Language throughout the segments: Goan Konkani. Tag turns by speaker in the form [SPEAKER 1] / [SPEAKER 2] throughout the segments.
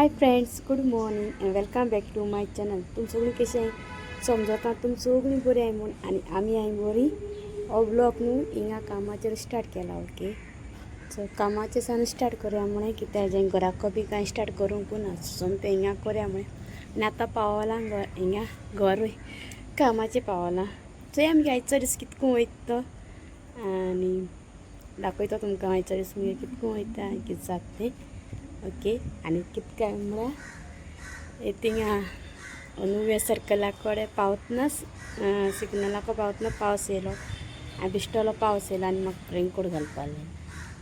[SPEAKER 1] Hi friends, good morning and welcome back to my channel. तुम सगळीं कशें समजता, तुम सगळीं बरी आहाय म्हूण आनी आमी आहाय बरी. हो ब्लॉग न्हू हिंगा कामाचेर स्टार्ट केला. ओके, सो कामाचेर सान स्टार्ट करया म्हळें, कित्याक जें घराको बी कांय स्टार्ट करूंक ना, सोमतें हिंगा करया म्हळें. आनी आतां पावलां घर, हिंगा घरूय कामाचेर पावलां. चोया आमगे आयचो दीस कितको वयता तो आनी दाखयता तुमकां आयचो दीस मागीर कितको वयता आनी कितें जाता तें. ओके, आनी कितें काय म्हळ्यार थिंगा नुवें सर्कला कडेन पावतना, सिग्नलाको पावतना पावस येयलो आनी बिश्टोलो पावस येयलो आनी म्हाका रेनकोट घालपा जाय.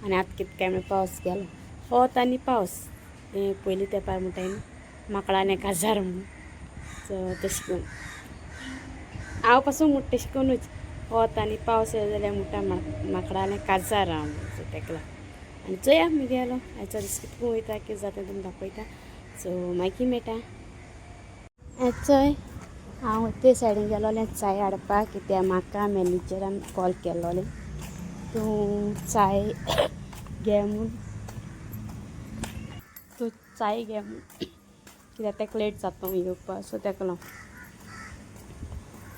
[SPEAKER 1] आनी आतां कितें काय म्हळ्यार पावस गेलो, वत आनी पावस तें पयलीं तेंपार म्हणटाय न्हू माकडान काजार म्हणून, सो तशें करून हांव पासून म्हणटा तशें करूनच वत आनी पावस येयलो जाल्यार म्हणटा माकडालें काजार आहा म्हणून. सो तेका लागून आनी चोया मुगेलो आयचो दीस कितको वयता, कितें जाता तुमकां दाखयता. सो मागीर मेळटा. चोय हांव ते सायडीन गेलोलें चाय हाडपाक, कित्याक म्हाका मॅनेजरान कॉल केलोलें तूं चाय घे म्हूण, तूं चाय घे म्हूण, कित्याक तेका लेट जाता येवपाक. सो तेका लागून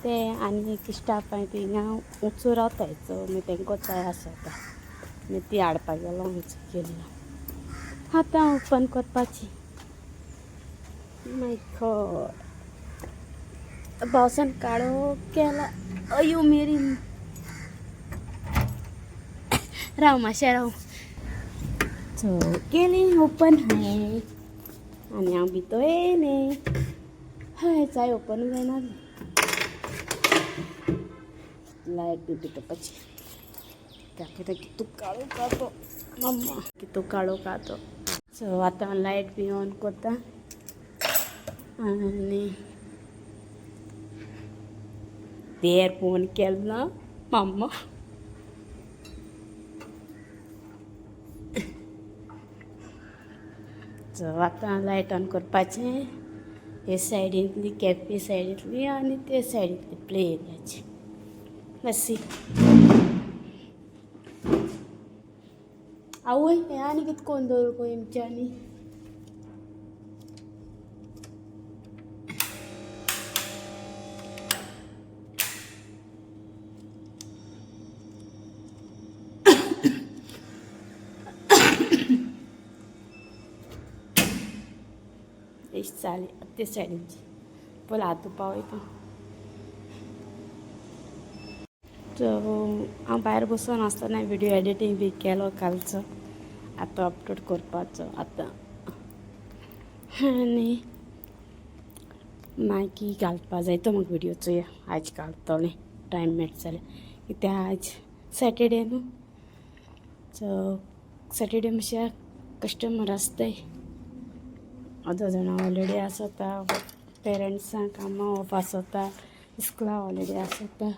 [SPEAKER 1] ते आनी एक स्टाफ आहाय ती हिंगा उंचो रावताय, सो मागीर तेंको चाय आसता, मागीर ती हाडपाक गेलो उंच केल्लो. आतां ओपन करपाची. माय गॉड, पावसान काळो केला. अयो मेरी, राव मातशें राव. सो केली ओपन हांवें आनी हांव भितर येयलें. हय, चाय ओपन जायना, लायट बी पेटोवपाची. दाखयता कितू काळो कातो मम्मा, कितू काळो कातो. सो आतां लायट बी ऑन करता आनी देर फोन केलो ना मम्मा. सो आतां लायट ऑन करपाचें, हे सायडींतली कॅफे सायडींतली आनी ते सायडींतली प्ले एरियाची. बसी आवय, हें आनी कितें कोन्न दवरलें पळय हेमच्यांनी. चाली ते सायडीनची पयलीं हात धुवपा वयता. सो हांव भायर बसून आसतना व्हिडियो एडिटींग बी केलो कालचो, आतां अपलोड करपाचो आतां आनी मागीर घालपा जाय तो म्हाका व्हिडियो. चोया आयज घालतलें टायम मेळटा जाल्यार, कित्याक आयज सॅटर्डे न्हू. सो सॅटर्डे मातशें कस्टमर आसताय, अर्दो जाणां हॉलिडे आसता, पेरंट्सांक कामां ऑफ आसता, इस्कुला हॉलिडे आसता.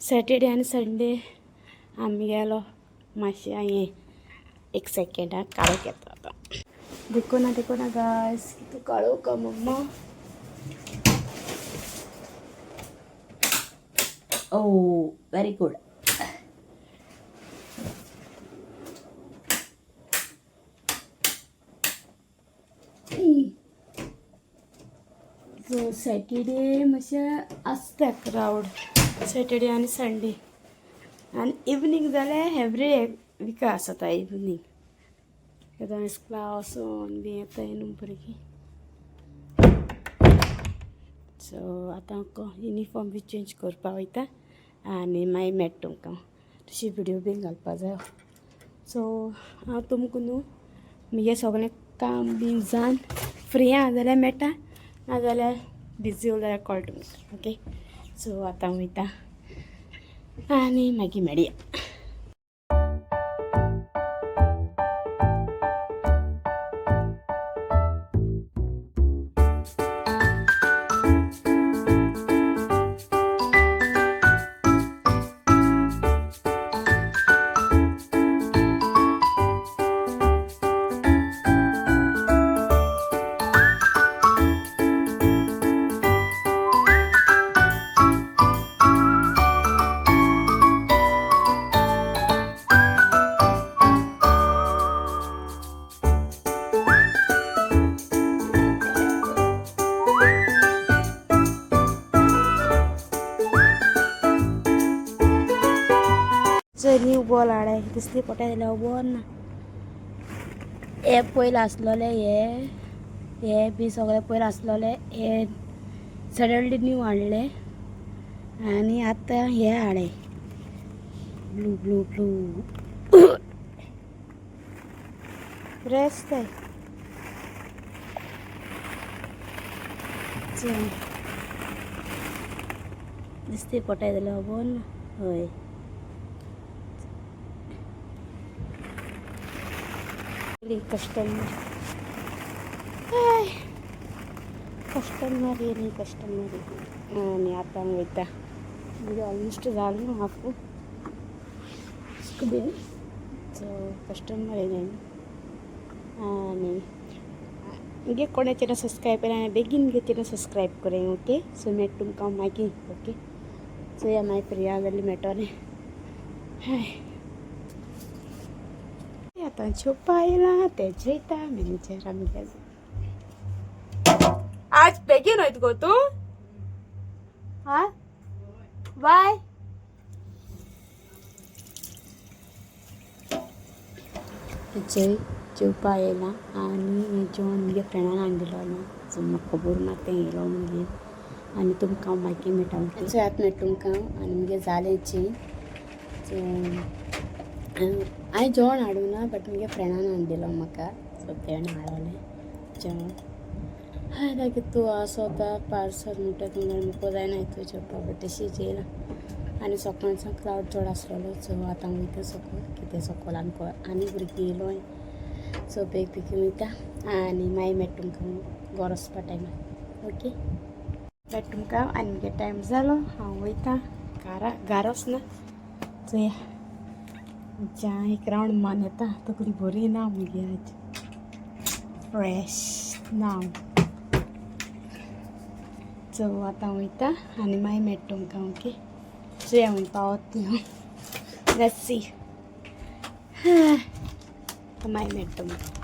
[SPEAKER 1] सॅटर्डे आनी संडे आमगेलो मातशें हें एक सेकेंडाक काळोख येता. आतां देखो ना, देखो ना गायस, कितू काळोख का मम्मा. ओ व्हेरी गुड. सो सॅटर्डे मातशें आसता क्रावड, सॅटर्डे आनी संडे. आनी इवनींग जाल्यार एवरी विका आसता इवनींग, केदो इस्कुला वचून बी येताय न्हू भुरगीं. सो आतां युनिफॉर्म बी चेंज करपा वयता आनी मागीर मेळटा तुमकां. तशी व्हिडियो बी घालपा जायो. सो हांव तुमकां न्हू मुगे सगळें काम बी जावन फ्री आहा जाल्यार मेळटा, नाजाल्यार बिजी उरल्यार कळटा तुमकां. ओके, सो आतां वयता आनी मागीर मेळया. पळय दिसली पोटाय जाल्यार खबर ना. हे पयलीं आसलोले हे हे बी सगळे पयलीं आसलोले हे सडनली न्यू हाडले आनी आतां हे हाडले ब्लू ब्लू ब्लू फ्रेश ते. दिसती पोटाय जाल्यार खबर ना. हय कस्टमर कस्टमर येयली कस्टमर. आनी आतां वयता म्हणजे ऑलमोस्ट जालें न्हू हाफू बीन. सो कस्टमर येयले आनी मुगे कोणें चॅनल सबस्क्रायब केलें बेगीन मुगे चॅनल सबस्क्रायब कराय. ओके सो मेळटा तुमकां मागीर. ओके चोया मागीर फ्री जाल्यार मेळटलें. हाय आतां जेवपा येयलां तें जेयता मॅनेजर आमगे. आज बेगीन वयता गो तूं? हा बाय. जय जेवपा येयलां आनी हें जेवण मुगे फ्रेंडान हाडून दिलो ना. सो म्हाका खबर ना तें येयलो मागीर आनी तुमकां हांव मागीर मेळटा. चोयात मेळटा तुमकां. आनी मुगे जालें जेवन. सो हांवें जेवण हाडूंक ना बट मुगे फ्रेंडान हाडून दिलो म्हाका. सो तेणें हाडलें जेवण. हांवें मागीर तूं आसोता पार्सल म्हणटा तूं म्हाका जायना हितू जेवपा बट तशी जेयलां. आनी सकाळच्यान क्लावड चड आसलेलो. सो आतां वयता सकयल कितें सकयल आनी भुरगीं येयलो. सो बेग बेगीन वयता आनी मागीर मेळटा तुमकां घरा वचपा टायमार. ओके मेळटा तुमकां. आनी मुगे टायम जालो हांव वयता घरा. घरा वचना चोया च्या एक रावंड मान येता. तकली बरी ना मुगे आज फ्रेश ना. सो आतां वयता आनी मागीर मेळटा तुमकां. ओके चोया खंय पावत ती हांव. Let's see. मागीर मेळटा तुमकां.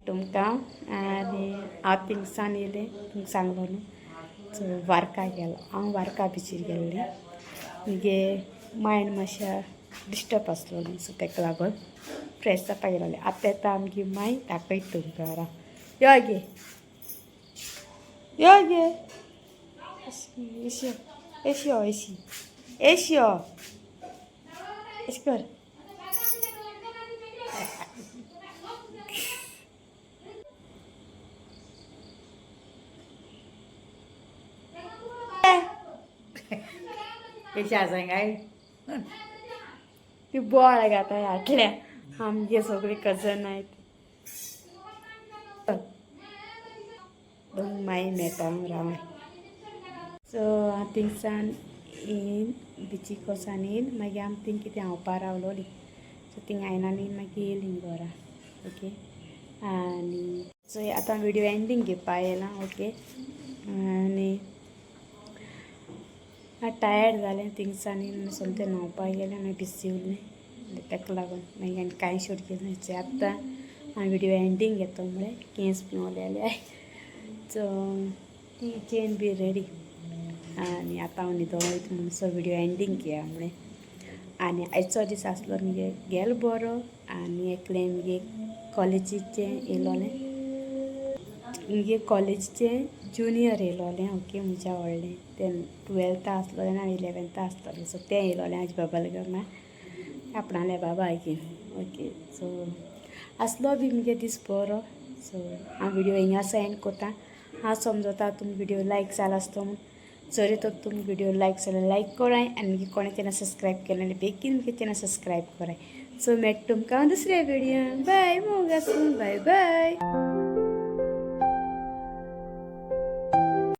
[SPEAKER 1] तुमकां आनी हांव थिंगसान येयलें तुमकां सांगलो न्हू. सो वार्का गेलो हांव वार्का बिचीर गेल्लें. मुगे मायंड मातशें डिस्टर्ब आसलो न्हू. सो ताका लागून फ्रेश जावपाक गेलोलें. आतां येता आमगे माय दाखयता तुमकां. राव यो गे यो गे एशी एशी यो एशी एशी यो एश कर.
[SPEAKER 2] कशी आसा काय?
[SPEAKER 1] ती बोळ घाता हाटल्या आमगे सगळी कजन आहाय ती. दोन माई मेळटा राव. सो हांव थिंगसान येयन बिचीक वचोन येयन मागीर आमी थिंग कितें हांवपा रावलोली. सो थिंग आयना येयन मागीर येयली घरा. ओके आनी सो आतां विडियो एंडींग घेवपा येयला. ओके आनी टायर्ड जालें थिंगसान येयन सोमतें न्हांवपाक गेलें मागीर बिजी उरलें ताका लागून मागीर आनी कांय शूट केलें ना. आतां हांव विडियो एंडींग घेतो म्हळ्यार केंस बी ओलेले. सो ती चेन बी रेडी आनी आतां हांव न्हिदो वयता म्हणून सो विडियो एंडींग घेया म्हळें. आनी आयचो दीस आसलो मुगे गेलो बरो. आनी एकलें मुगे कॉलेजीचें येयलोलें मुगे कॉलेजीचें जुनियर येयलोलें. ओके म्हज्या व्हडलें तें टुवेल्था आसलोलें ना इलेवन्था आसतलें. सो तें येयलोलें आयज बबल गमा आपणाले बाबा घेवन. ओके सो आसलो बी मुगे दीस बरो. सो हांव विडियो हिंगासो एंड कोता. हांव समजता तुमी विडियो लायक जाला आसतो म्हूण. जर तर तुमी व्हिडिओ लायक जाल्यार लायक कराय आनी मागीर कोणें चॅनल सबस्क्रायब केलें जाल्यार बेगीन मागीर चॅनल सबस्क्रायब कराय. सो मेळटा तुमकां दुसऱ्या व्हिडियोन. बाय, मोग आसूं, बाय बाय.